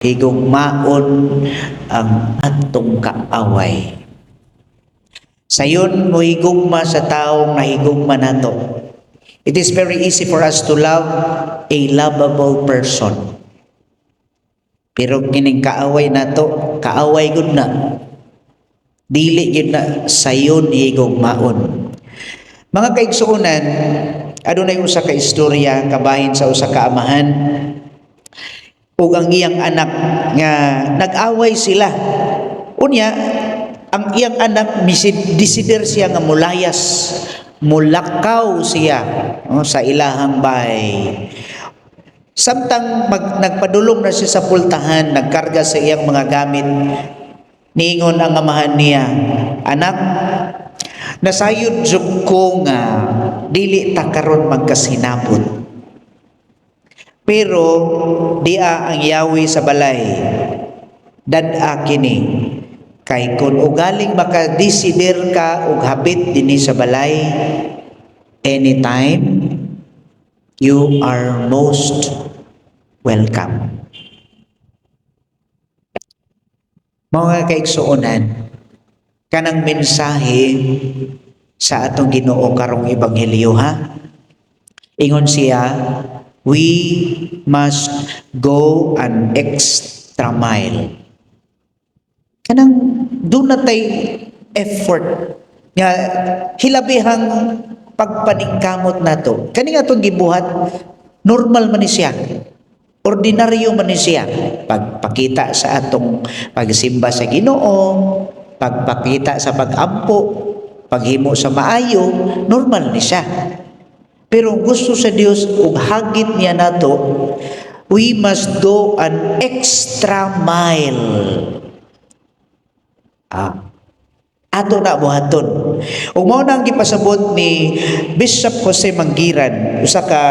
Higugmaon ang atong kaaway. Sayon mo higugma sa taong nahigugma nato. It is very easy for us to love a lovable person. Pero kining kaaway nato, kaaway gud na. Dili gyud na sayon higugmaon. Mga kaigsuonan, adunay usa ka istorya kabahin sa usa ka amahan ug ang iyang anak nga nag-away sila. Unya, ang iyang anak desider siya nga mulayas, mulakaw siya, no, sa ilahang bahay. Samtang nagpadulong na siya sa pultahan, nagkarga sa iyang mga gamit, niingon ang amahan niya, "Anak, nasayod jud ko nga dili ta karon magkasinabot. Pero dia ang yawi sa balay. Dad-a kini. Kay kung ugaling makadesider ka og habit dinhi sa balay, anytime you are most welcome." Mga kaigsuonan, kanang mensahe sa atong Ginoo karong ebanghelyo, ha. Ingon siya, we must go an extra mile. Kanang duna tay effort nga hilabihang pagpaningkamot nato. Kani nga atong gibuhat, normal man ni siya. Ordinaryo man ni siya. Pagpakita sa atong pagsimba sa Ginoo, pagpakita sa pagampo, paghimo sa maayo, normal ni siya. Pero gusto sa Dios ug hagit niya nato, we must go an extra mile. Ato na buhaton. Ug mao na ang gipasabot ni Bishop Jose Manggiran, usa ka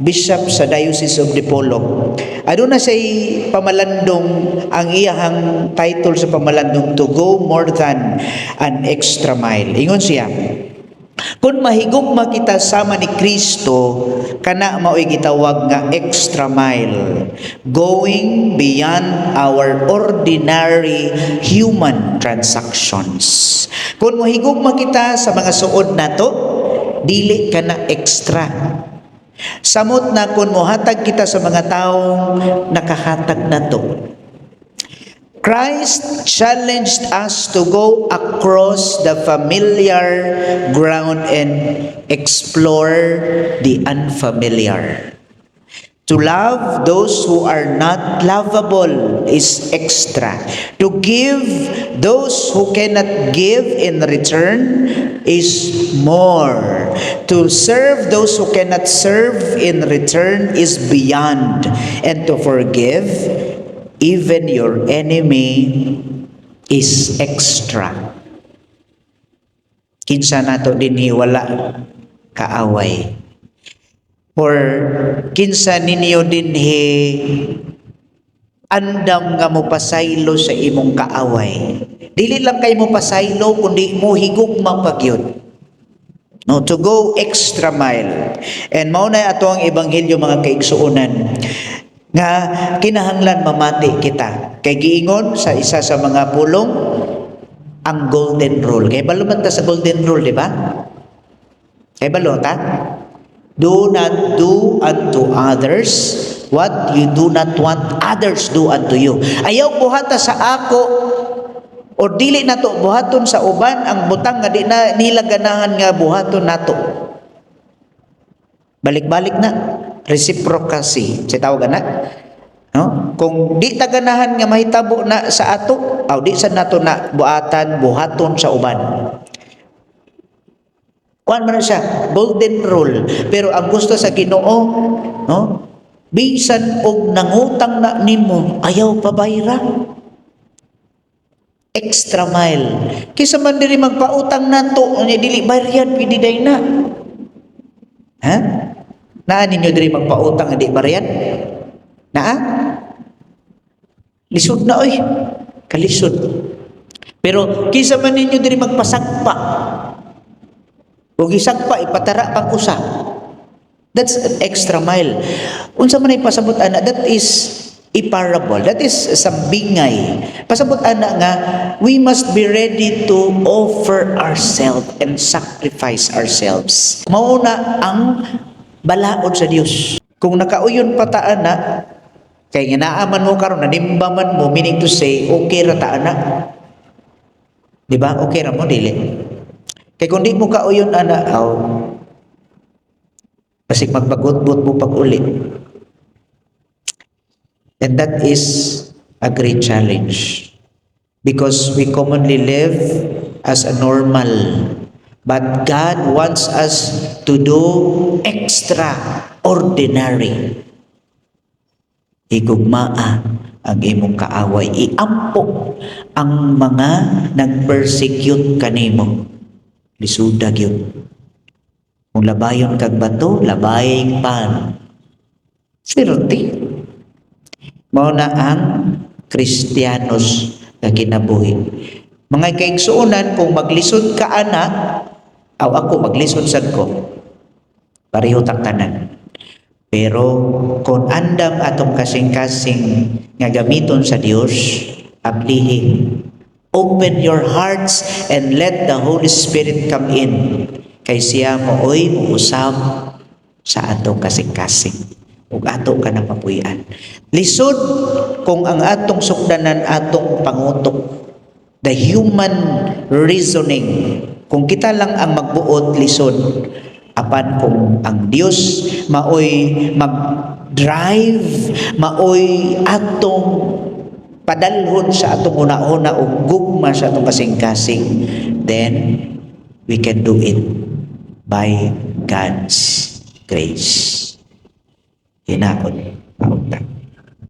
bishop sa Diocese of Dipolog. Aduna siya'y pamalandong, ang iyahang title sa pamalandong, "To Go More Than an Extra Mile." Ingon siya, kung mahigugma kita sama ni Kristo, kana mao'y gitawag nga extra mile, going beyond our ordinary human transactions. Kung mahigugma kita sa mga suod nato, dili ka na extra. Samot na kung mohatag kita sa mga taong nakahatag nato. Christ challenged us to go across the familiar ground and explore the unfamiliar. To love those who are not lovable is extra. To give those who cannot give in return is more. To serve those who cannot serve in return is beyond. And to forgive even your enemy is extra. Kinsa nato dinhi wala kaaway? Or kinsa ninyo dinhi andam nga mopasaylo sa imong kaaway? Dili lang kay mo pasaylo kundi mo higugma pa gyud. No, to go extra mile. And mao na ato ang ebanghelyo, mga kaigsuonan, nga kinahanglan mamati kita. Kay giingon sa isa sa mga pulong ang golden rule. Kay balo man ta sa golden rule, di ba? Kay balo ta? Do not do unto others what you do not want others do unto you. Ayaw buhata sa ako o dili nato buhaton sa uban ang butang nga di na nila ganahan nga buhaton nato. Balik-balik na, reciprocity sa tawag na. No? Kung di ta ganahan nga mahitabo na sa ato, aw di sa nato na buhatan buhaton sa uban. Kuan man na siya, golden rule. Pero ang gusto sa Ginoo, no? Bisan og nangutang na nimo, ayaw pabayra. Extra mile. Kisa man diri magpautang nato, unya dili bayran, pwede day na. Ha? Naa ninyo diri magpautang di baryan? Naa? Lisod na oy. Kalisod. Pero kisa man ninyo diri magpasagpa. Kung isagpa, ipatara pang usa. That's an extra mile. Unsa man ay pasabot ana, that is A parable. That is sambingay. Pasabot ana nga we must be ready to offer ourselves and sacrifice ourselves. Mao na ang balaod sa Dios. Kung nakauyon pa ta ana, kay nga naa man mo karon, nanimba man mo, meaning to say okay ra ta ana. Di ba? Okay ra mo, dili? Kay kung di mo kauyon ana, aw, basig magbagot-bot mo pag uli. And that is a great challenge. Because we commonly live as a normal. But God wants us to do extraordinary. Higugmaa ang imong kaaway. Iampo ang mga nag-persecute kanimo. Lisuda gyud. Kung labayon kag bato, labay pan. Swerte. Mao na ang Kristiyanos nga kinabuhi. Mga kaigsuonan, kung maglisod ka ana, aw ako maglisod sad ko. Pareho tang tanan. Pero kung andam atong kasing-kasing nga gamiton sa Dios, ablihi. Open your hearts and let the Holy Spirit come in. Kay siya mooy muusab sa atong kasing-kasing ug ato ka na mapuy-an. Lisod kung ang atong sukdanan atong pangutok. The human reasoning. Kung kita lang ang magbuot, lisod. Apan kung ang Dios maoy mag-drive, maoy atong padalhon sa atong una-una ug gugma sa atong kasing-kasing, then we can do it by God's grace. Hinaot, maunta.